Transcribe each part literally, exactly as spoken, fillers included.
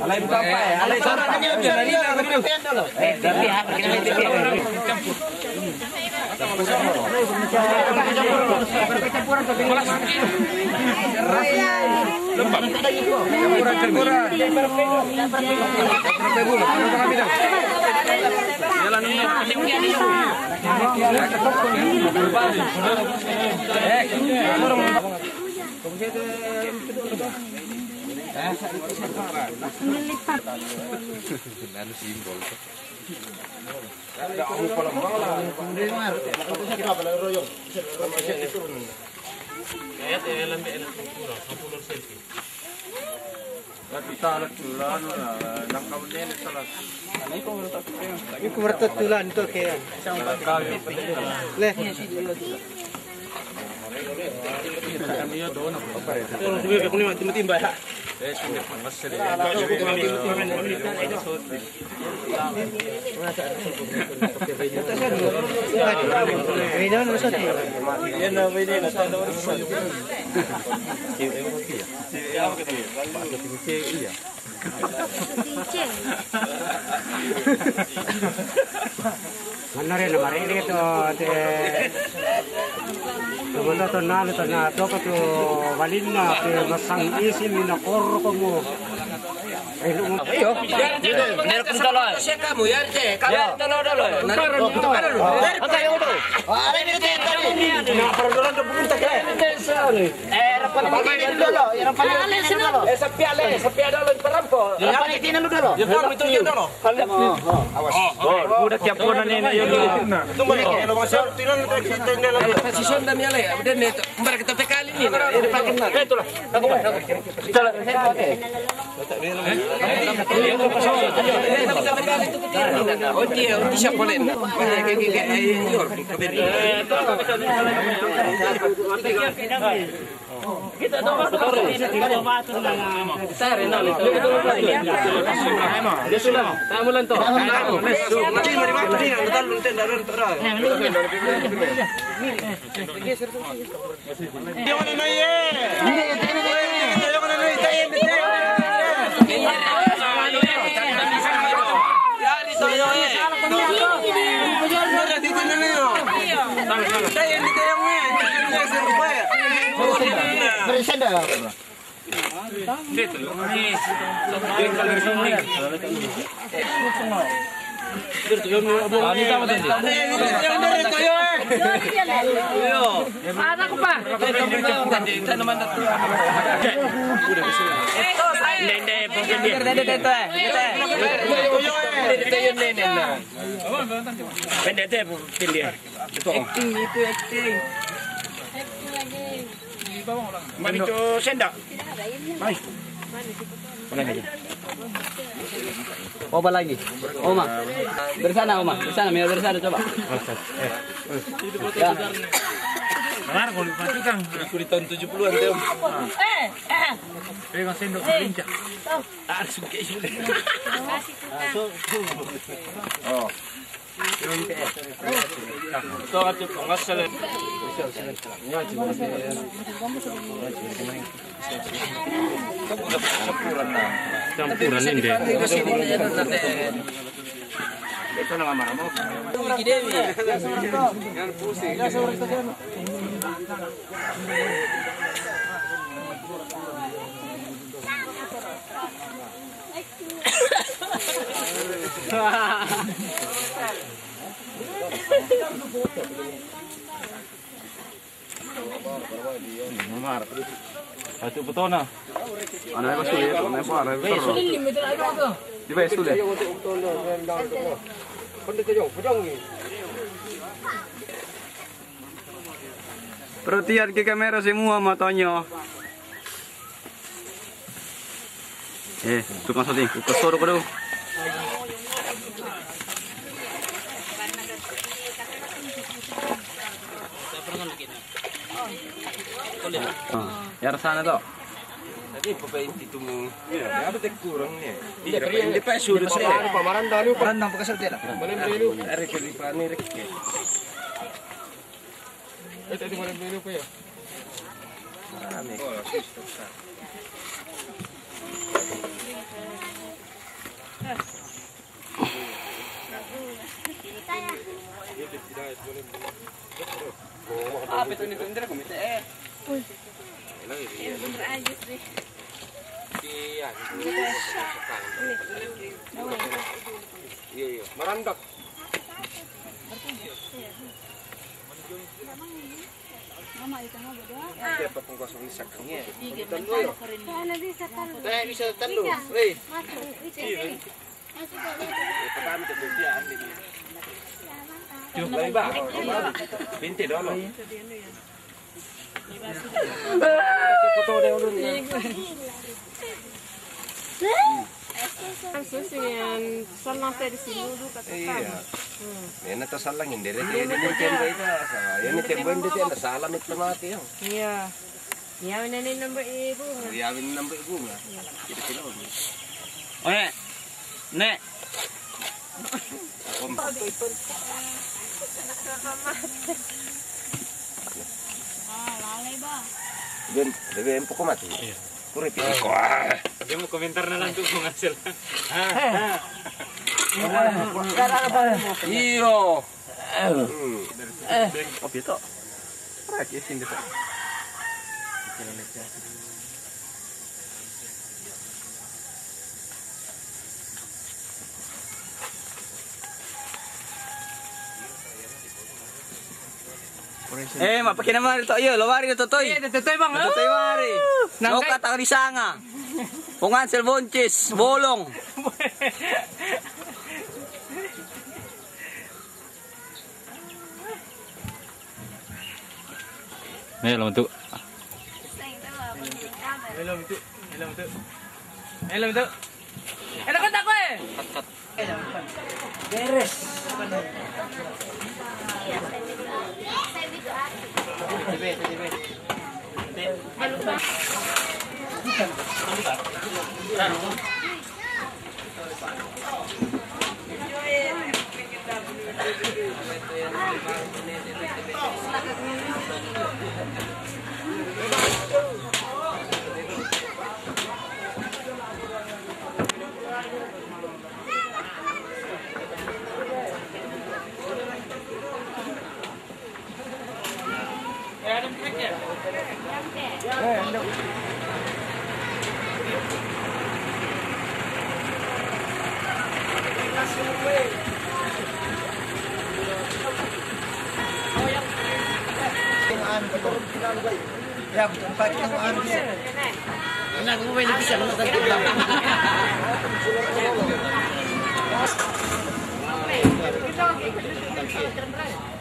Alai bukan apa ya? Alai bukan apa ya? Iku merta tulan tu ke. Le. Manare na marere to te. Tumanda to nale to na toko to balinna te masang isi mina korro komo. Ayo, bener pun tolo. Saya kamu ya, Cek. Kamu tolo dulu. Nanti. Angkat yang itu. Ada ini teh tadi. Nah, peraturan ke punta ke. Eh, rapat ini dulu. Rapat ini dulu. Eh, sepi ale, sepi ada lo perampo. Rapat ini dulu. Ya, kamu itu dulu. Awas. Oh, udah tiap bulan ini ya dulu. Tunggu ya, kalau mau saya tinan kita ini lagi. Si Sonda ni ale, udah ni. Mbak kita kali ni. Ini pakai. Eh, itulah. Aku, aku. Kita lah. Pendek deh, pendek. Acting itu acting. Mari tu senda. Mari. Oba lagi. Oma. Dari sana, Oma. Dari sana, Mia, dari sana, coba. Ya. Kemarin kalau dipastikan. Aku di tahun tujuh puluhan, Tem. Pegang sendok, lincah. Harus pakai sudah. Oh. Campuran ini deh. Nomor. Satu petona. Ana ko sulit, ana ko ara. Di ba sulit. Perhatian ke kamera semua matanya. Eh, tukang syuting, tukang syuting, aduh. Yara sana to. Tadi pa ba inti tumu? Iya, apa tek kurang ni? Iya, hindi pa, hindi pa, sudah pa. Maranda, ano pa? Maranda, pagkasulti na. Maranda, ano? Ari ka di pa ni Rick. Eh, tadi maranda, ano pa yan? Marami. Ah, pito nito, hindi na kumita eh. Uy. Iya, iya. Maranda. Mama, ito nga ba doon? Kaya pa kung kaso ni sakang yan. Sige, magkano pa rin? Kaya na bisa talo. Kaya bisa talo. Eh. Sige. Yung iba, binti doon. Ang susi niyan, salang tayo di sinudo ka. Iya. Yan na to salang, hindi rin. Hindi rin yung tembo ito. Yan yung tembo, hindi rin. Salang ito mati yun. Iya. Iya, na ni number ibu nga. Iya, na number ibu nga. Kita sila, oh. Oye, ne. Ah, lalay ba? Doon, sabi, yung puko mati. Iya. Puro pili ko. Ah. Sabi mo, komentar na lang doon kung ano sila. Ah, ah. Iyo. Hmm. Eh, opito. Para kasi hindi pa. Eh, mapakinamar ito. Iyo, lawari na to, Toy. Eh, ito, Toy, bang. Ito, Toy, mari. Nang Loka, kay- Takarisanga. Pungan, Selbonches, Bolong. Ayo, lawan tu. Ayo, lawan tu. Ayo, lawan tu. Ayo, lawan tu. Ayo, lawan tu. Beres. Ya, pakai yang anu bisa. Anak gue ini bisa nonton kita.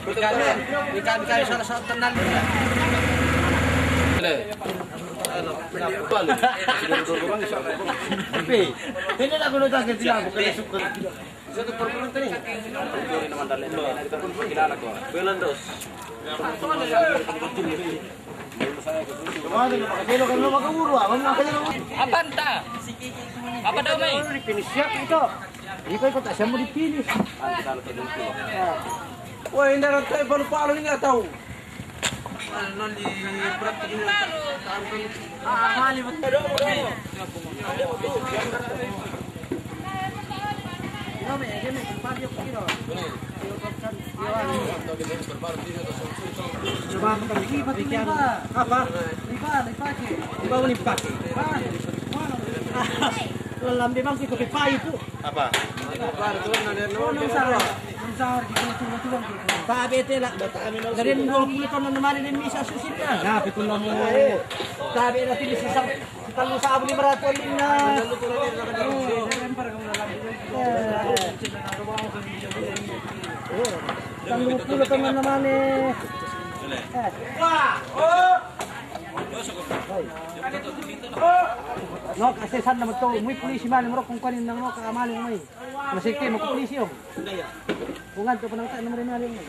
Ikan, ikan kayu salah satu tenang. Tapi ini aku udah tak kerja, bukan syukur. Bulan dos. Apanta? Apa daw, May? Finish siya ito. Ikaw, ikaw, taas mo di finish. Wah, hindi na tayo palu-palu ini ataw. Apa? Di ba, di ba, di ba? Lalambing bang si kopi pai tu. Apa? Tabi ito la. Dari dua puluh tahun na mari din misa susit na. Na, pito na mo. Tabi na tini si isang talo sa abo ni Marato din na. Talo pulo ka man naman eh. No, kasi saan naman to? Muy polisi man, murok kung kanin na mo, kaamali mo eh. Masiki, makuplisi yun. Kung nga, ito pa nang tayo, naman rin namin yun.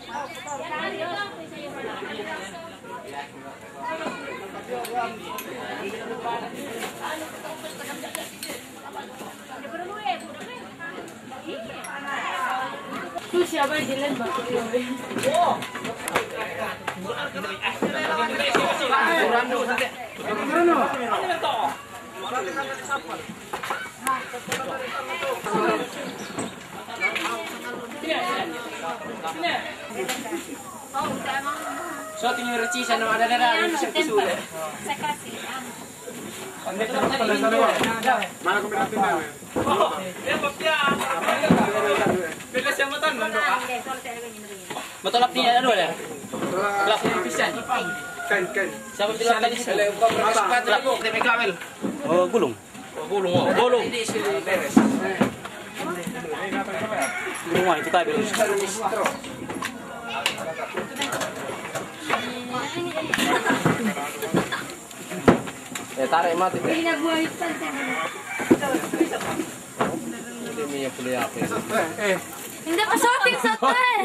Tu siapa yang jelek, Mbak? So, tinggal reci sana ada, ada, ada. Saya kasih. Matolap niya, ano, ya? Lap. Pisan. Kain, kain. Siapa sila tadi? Lap. Oh, gulong. Oh, gulong, oh. Gulong. Gulong, ah, itu tayo. Eh, tarik mati. Hindi, pasotin sa to eh.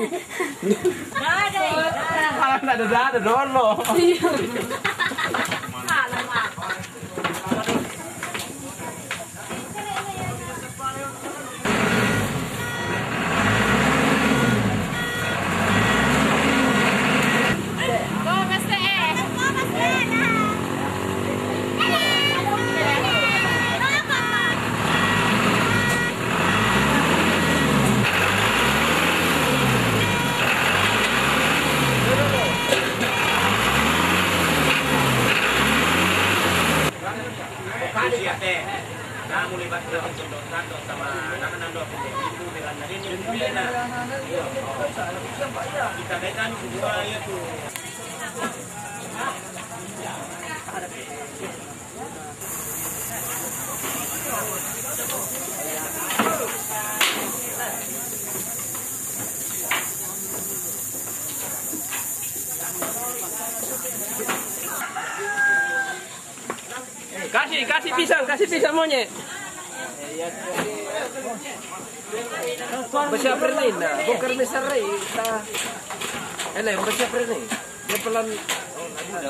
Dada eh. Parang nadadada doon, no? Alamak. Kasi ate, namu libat ko ang sundok-sandok sama nananando ako sa ibu, Miranda rin yung pili na. Kita kaitan ko buhay ito. Kasi, kasi pisang, kasi pisang monyet. Basta pernah na, bukar mesar ray, ta. Ele, basta pernah. Dia pelan.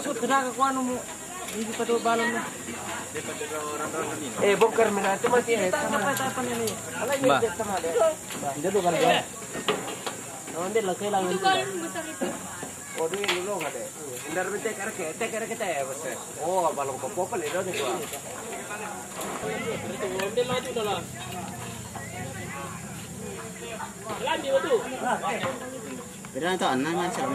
So, kenapa ko ano mo? Hindi pa daw balon na. Eh, bukar mesar, itu masih eh. Kita ka pa tapan ini. Ala, hindi sama deh. Hindi doon ka na. Oh, hindi lang, kailangan. Ito ko, ano, buta rito. O, doon yung lulong, ate. Hindi rin, teka, teka, teka, teka, basta. O, balong ko po pala, doon, ito, ah. Pero na to, ano naman, sir?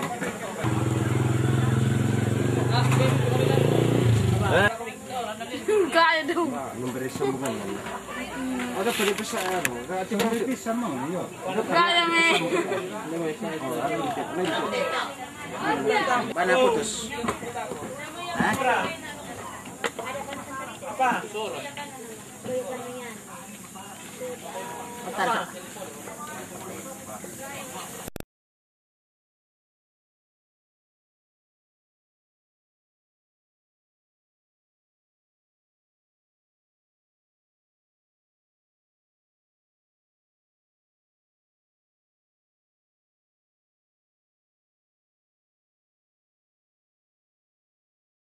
Kaya daw. Number isa mo ka. Ada pwede pa sa ano? Kaya tingnan mo. Pisa mo, yun. Kaya, eh. Bana putus. Ha? Otar ka.